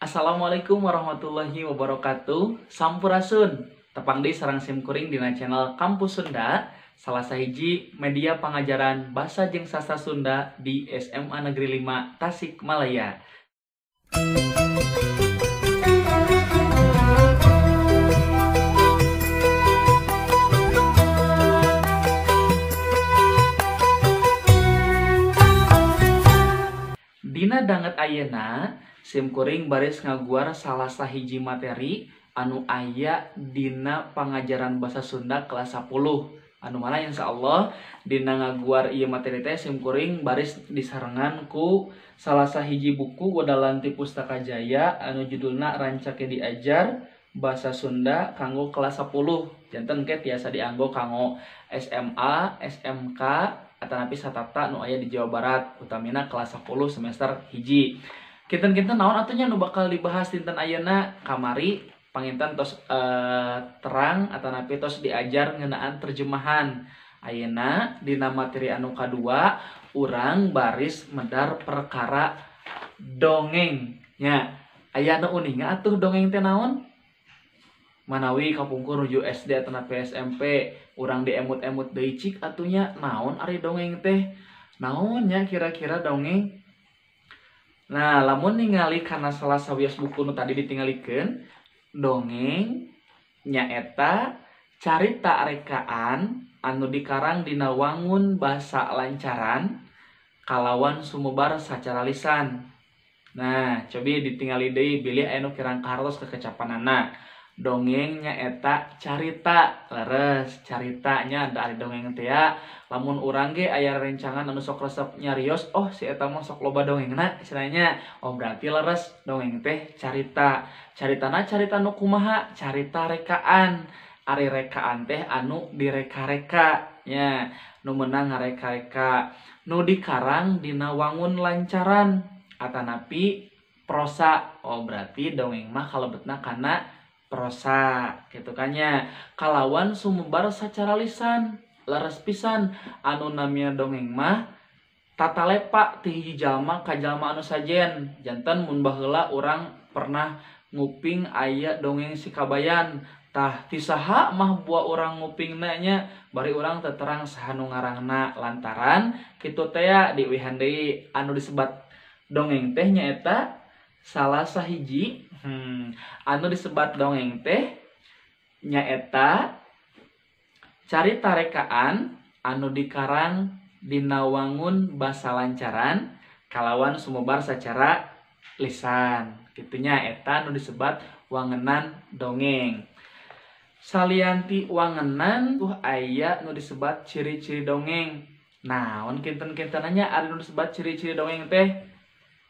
Assalamualaikum warahmatullahi wabarakatuh. Sampurasun. Tepang deui sareng sim kuring dina channel Kampus Sunda, salah sahiji media pangajaran basa jeung sastra Sunda di SMA Negeri 5 Tasikmalaya. Dina danget ayeuna sim kuring baris ngaguar salah sahiji materi anu aya dina pangajaran bahasa Sunda kelas 10. Anu mana insyaallah dina ngaguar ieu materi teh sim kuring baris disarengan ku salah sahiji buku wadalan ti Pustaka Jaya anu judulna Rancake Diajar Bahasa Sunda kanggo kelas 10. Janten ke tiasa dianggo kanggo SMA, SMK atanapi satata nu aya di Jawa Barat, utamina kelas 10 semester hiji. Kinten-kinten naon atunya nu bakal dibahas dinten ayeuna kamari panginten tos terang atanapi tos diajar ngeunaan terjemahan. Ayeuna dina materi anu kadua urang baris medar perkara dongeng nya. Aya nu uninga atuh dongeng teh naon? Manawi kapungkur nuju SD atanapi SMP urang diemut-emut deui cik atunya naon ari dongeng teh? Naon nya kira-kira dongeng? Nah, lamun ningali kana salah sawios buku nu tadi ditinggalikeun, dongeng nyaeta carita rekaan anu dikarang dina wangun basa lancaran kalawan sumebar sacara lisan. Nah, cobi ditingali deui bilih aya nu kirang kahartos kekecapanana. Dongeng nyaeta carita, leres caritanya ada ari dongeng teh ya. Lamun urang ge aya rencangan anu sok resep nyarios, oh si eta mah sok loba dongengna istilahnya. Oh berarti leres dongeng teh carita. Caritana carita nu kumaha? Carita rekaan. Ari rekaan teh anu direka-reka nya, nu meunang ngareka-reka, nu dikarang dina wangun lancaran atanapi prosa. Oh berarti dongeng mah kalebetna kana prosa gitu kan nya, kalawan sumebar secara lisan. Leres pisan anu namina dongeng mah tatalepa ti hiji jalma ka jalma anu sajen. Janten mun baheula urang pernah nguping aya dongeng si Kabayan, tah ti saha mah buah urang ngupingna nya, bari urang teu terang saha nu ngarangna lantaran kitu teh ya diuihan deui anu disebat dongeng teh nyaeta salah sahiji anu disebat dongeng teh nyaeta carita rekaan anu dikarang dina wangun basa lancaran kalawan sumebar secara lisan. Kitunya eta anu disebat wangenan dongeng. Salianti wangenan tuh aya nu disebat ciri-ciri dongeng. Naon kinten-kintenannya ari nu disebat ciri-ciri dongeng teh?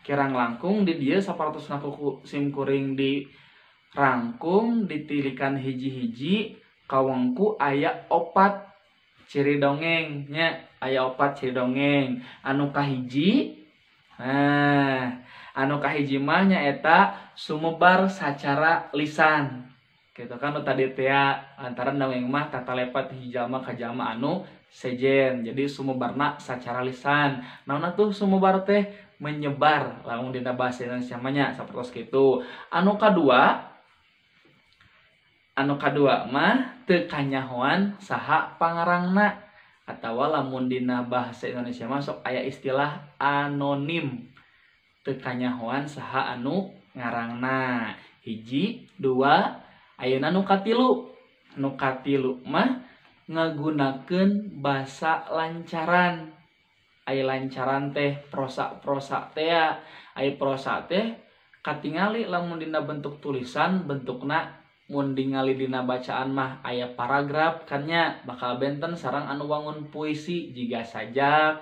Kirang langkung di dieu sapartosna ku sim kuring di rangkum ditilikan hiji-hiji kawengku aya opat ciri dongeng nya, aya opat ciri dongeng. Anu kahiji, nah anu kahiji mah nyaeta sumebar sacara lisan. Gitu kan nu tadi teh antara dongeng mah tatalepat hiji jalma ka jalma anu sejen. Jadi sumebarna sacara lisan. Naon atuh sumebar teh? Menyebar lamun dina bahasa Indonesia mah nya sapertos kitu. Anu kadua mah teu kanyahoan saha pangarangna atawa lamun dina bahasa Indonesia mah sok aya istilah anonim. Teu kanyahoan saha anu ngarangna. Hiji, dua, ayeuna nu katilu. Nu katilu mah ngagunakeun basa lancaran. Ai lancaran teh prosa-prosa teh ya. Ai prosa teh katingali lamun dina bentuk tulisan bentukna mun ningali dina bacaan mah aya paragraf kan nya, bakal benten sareng anu wangun puisi jiga sajak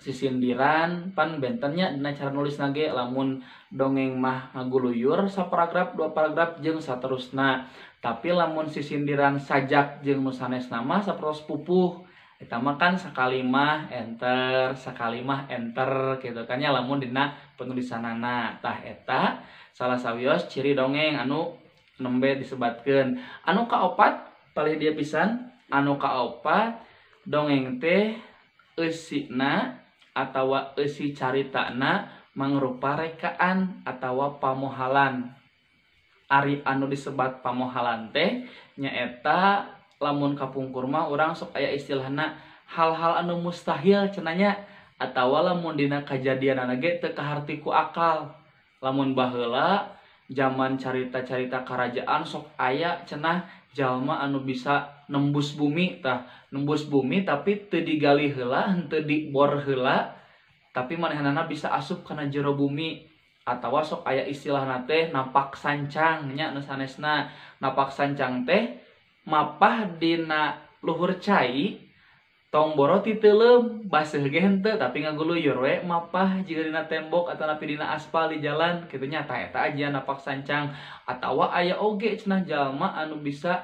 sisindiran pan bentennya dina cara nulisna ge. Lamun dongeng mah ngaguluyur saparagraf dua paragraf jeung saterusna, tapi lamun sisindiran sajak jeung nu sanesna mah sapertos pupuh. Eta mah kan sakali mah enter, sakali mah enter gitu kan nya lamun dina penulisanana. Tah eta salah sawios ciri dongeng anu nembe disebatkeun. Anu kaopat palih dia pisan, anu kaopat dongeng teh eusina atawa eusi caritana mangrupa rekaan atawa pamohalan. Ari anu disebat pamohalan teh nyaeta lamun kapungkur mah urang sok aya istilahna hal-hal anu mustahil cenanya atawa lamun dina kajadianana ge teu kaharti ku akal. Lamun baheula zaman carita-carita karajaan sok aya cenah jalma anu bisa nembus bumi tah, nembus bumi tapi teu digali heula, henteu dibor heula, tapi manehanana bisa asup kana jero bumi. Atawa sok aya istilahna teh napak sancang nya nu sanesna. Napak sancang teh mapah dina luhur cai tong boro titeuleum baseuh ge henteu tapi ngaguluyur we mapah jiga dina tembok atanapi dina aspal di jalan kitu nya. Tah eta aja napak sancang. Atawa aya oge cenah jalma anu bisa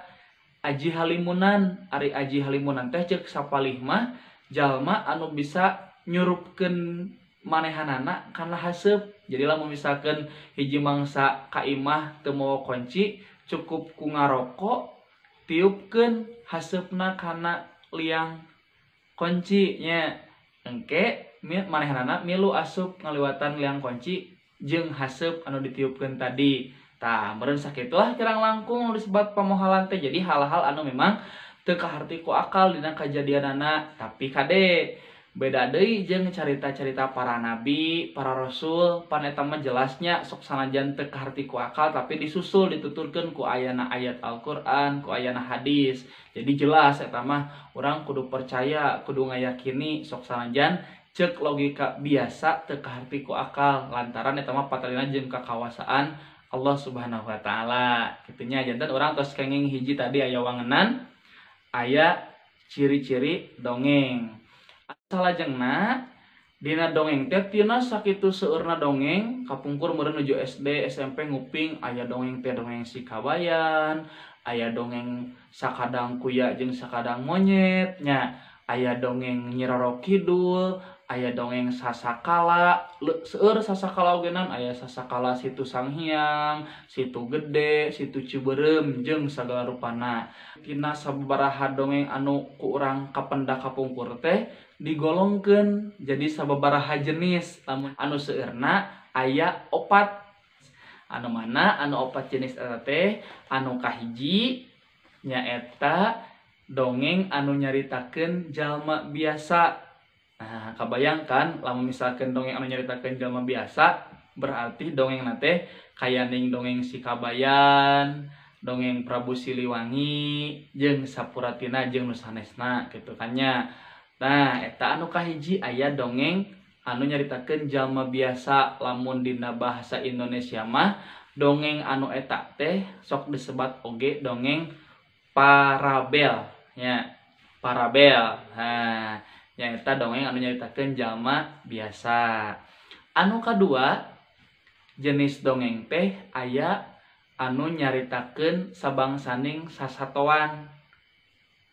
aji halimunan. Ari aji halimunan teh ceuk sapalih mah jalma anu bisa nyurupkeun manehanana kana haseup. Jadi lamun misalkeun hiji mangsa ka imah teu mawa kunci, cukup ku ngaroko tiupkeun haseupna kana liang kunci nya. Engke manehanana milu asup ngaliwatan liang kunci jeung haseup anu ditiupkeun tadi. Tah meureun sakitulah kirang langkung nu disebat pamohalan teh. Jadi hal-hal anu memang teu kaharti ku akal dina kajadianana, tapi kade beda deui jeung carita-carita para nabi, para rasul, pan eta mah jelasnya sok sanajan teu kaharti ku akal tapi disusul dituturkeun ku ayana ayat Al-Qur'an, ku ayana hadis. Jadi jelas eta mah urang kudu percaya, kudu ngayakini sok sanajan ceuk logika biasa teu kaharti ku akal lantaran eta mah patalina jeung kakawasaan Allah Subhanahu wa taala. Kitu nya janten urang tos kenging hiji tadi aya wangenan, aya ciri-ciri dongeng. Salajengna dina dongeng teh tina sakitu seueurna dongeng kapungkur meureun nuju SD SMP nguping aya dongeng teh dongeng si Kabayan, aya dongeng sakadang kuya jeung sakadang monyet nya, aya dongeng Nyi Roro Kidul, aya dongeng Sasakala, seueur Sasakala ogenan, aya Sasakala Situ Sanghyang, Situ Gede, Situ Cibeureum jeung sagala rupana. Tina sababaraha dongeng anu ku urang kapendak kapungkur teh digolongkeun jadi sababaraha jenis. Lamun anu seueurna aya opat. Anu mana anu opat jenis eta teh? Anu kahiji nyaeta dongeng anu nyaritakeun jalma biasa. Nah, kabayangkan lamun misalkan dongeng anu nyaritakeun jalma biasa berarti dongengna teh kaya ning dongeng si Kabayan, dongeng Prabu Siliwangi jeung Sapuratina jeung nu sanesna kitu kan nya. Nah, eta anu kahiji aya dongeng anu nyaritakeun jalma biasa. Lamun dina bahasa Indonesia mah dongeng anu eta teh sok disebat oge dongeng parabel nya, parabel. Nah, nyaeta dongeng anu nyaritakeun jalma biasa. Anu kadua jenis dongeng teh aya anu nyaritakeun sabangsaning sasatoan.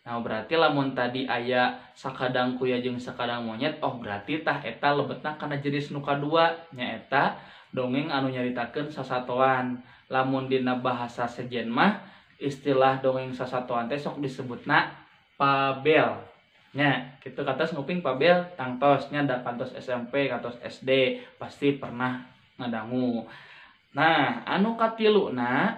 Nah, berarti lamun tadi aya sakadang kuya jeung sakadang monyet, oh berarti tah eta lebetna kana jenis nu kadua nyaeta dongeng anu nyaritakeun sasatoan. Lamun dina bahasa sejen mah istilah dongeng sasatoan teh sok disebutna pabel. Nya, kitu katos nguping pabel tangtos nya da kantos SMP, kantos SD pasti pernah ngadangu. Nah, anu katiluna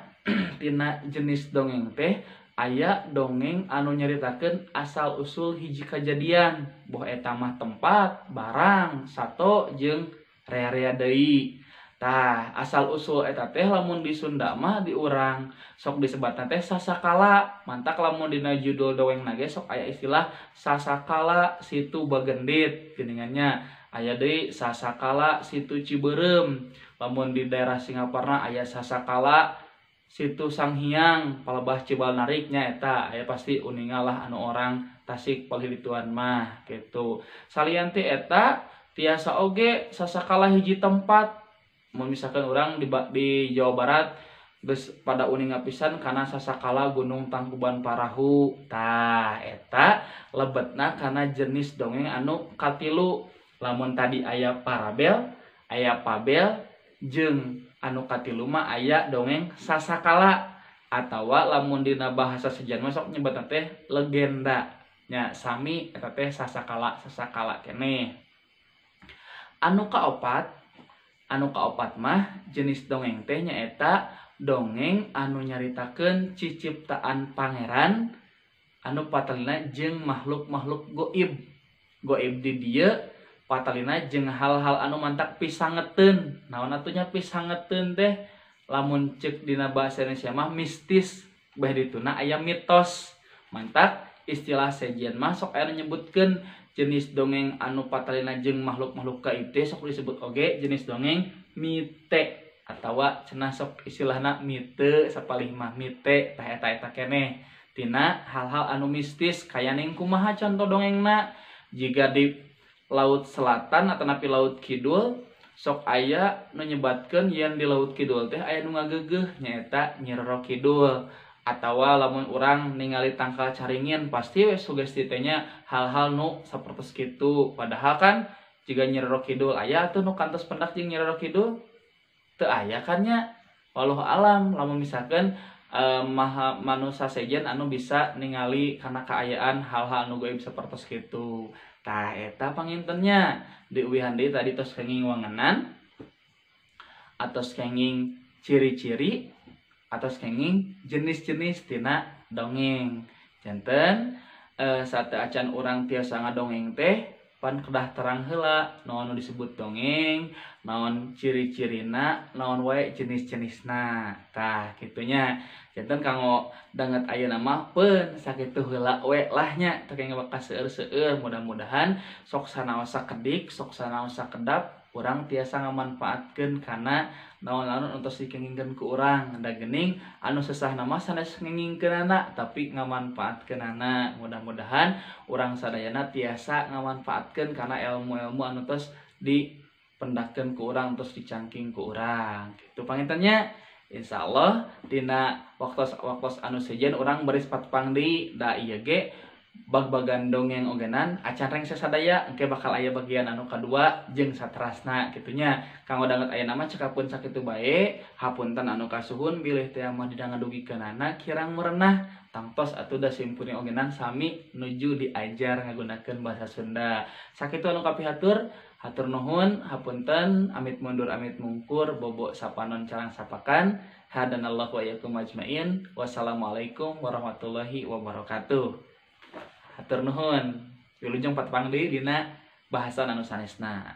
tina jenis dongeng teh aya dongeng anu nyaritakeun asal usul hiji kajadian, boh eta mah tempat, barang, sato jeung rea-rea deui. Tah, asal usul eta teh lamun di Sunda mah di urang sok disebatna teh sasakala. Mantak lamun dina judul dongeng ge sok aya istilah sasakala Situ Bagendit geuningannya. Aya deui sasakala Situ Cibeureum. Lamun di daerah Singaparna aya sasakala Situ Sanghyang, palebah Cibalnariknya eta aya pasti uninga lah anu orang Tasik palih dituan mah gitu. Salian ti eta tiasa oge sasakala hiji tempat. Mun misalkan urang di Jawa Barat geus pada uninga pisan kana sasakala Gunung Tangkuban Parahu. Tah eta lebetna kana jenis dongeng anu katilu. Lamun tadi aya parabel, aya pabel, jeung anu katilu mah aya dongeng sasakala atawa lamun dina bahasa sejen mah sok nyebatna teh legenda nya, sami eta teh sasakala, sasakala keneh. Anu kaopat Anu kaopat mah jenis dongeng teh nyaeta dongeng anu nyaritakeun ciciptaan pangeran anu patalina jeung makhluk-makhluk goib. Goib di dieu patalina jeung hal-hal anu mantak pisangeteun. Naon atuh nya pisangeteun teh? Lamun ceuk dina bahasa Indonesia mah mistis, beh dituna aya mitos. Mantak istilah sejen mah sok aya nyebutkeun jenis dongeng anu patalina jeung makhluk-makhluk gaib teh sok disebut oge jenis dongeng mite atawa cenah sok istilahna mite sapalih mah mite tah eta-eta keneh tina hal-hal anu mistis kaya ning kumaha contoh dongengna jika di laut selatan atau napi laut kidul sok aya nu nyebatkeun yen di laut kidul teh aya nu ngageugeuh nyaeta Nyi Roro Kidul atawa lamun urang ningali tangkal caringin pasti we sugesti teh nya hal-hal nu sapertos kitu padahal kan jika Nyi Roro Kidul aya atuh nu kantos pendak jeung Nyi Roro Kidul teu aya kan nya wallahu alam lamun misalkan maha manusia sejen anu bisa ningali kana kaayaan hal-hal anu gaib sapertos kitu. Tah eta pangintennya diuwihan deui tadi tos kenging wangenan atos kenging ciri-ciri atos kenging jenis-jenis tina dongeng. Janten sateuacan urang tiasa ngadongeng teh pan kedah terang heula naon nu disebut dongeng, naon ciri-cirina, naon wae jenis-jenisna. Tah kitunya. Janten kanggo danget ayeuna mah peun sakitu heula we lah nya teu kenging bakal seueur-seueur mudah-mudahan sok sanaos sakedik, sok sanaos sakedap urang tiasa ngamanfaatkeun kana naon-naon entos dikengingkeun ku urang. Da geuning anu sesahna mah sanes ngengingkeunana tapi ngamanfaatkeunana. Mudah-mudahan urang sadayana tiasa ngamanfaatkeun kana ilmu-ilmu anu tos dipendakkeun ku urang, tos dicangking ku urang. Kitu pangintennya. Insyaallah dina waktos-waktos anu sejen urang baris patepang deui da ieu ge bag-bagan dongeng ogenan acan rengse sadaya engke bakal aya bagian anu kadua jeung saterasna kitunya. Kanggo danget ayeuna mah cekapun sakitu bae, hapunten anu kasuhun bilih teh mah dina ngadugikeunana kirang merenah tangtos atuh da simkuring ogenan sami nuju diajar ngagunakeun bahasa Sunda. Sakitu anu kapihatur, hatur nuhun, hapunten, amit mundur amit mungkur, bobo sapanon carang sapakan. Hadanallahu wa iyyakum ajmain. Wassalamualaikum warahmatullahi wabarakatuh. Hatur nuhun. Wilujeng patepang deui dina bahasan anu sanesna.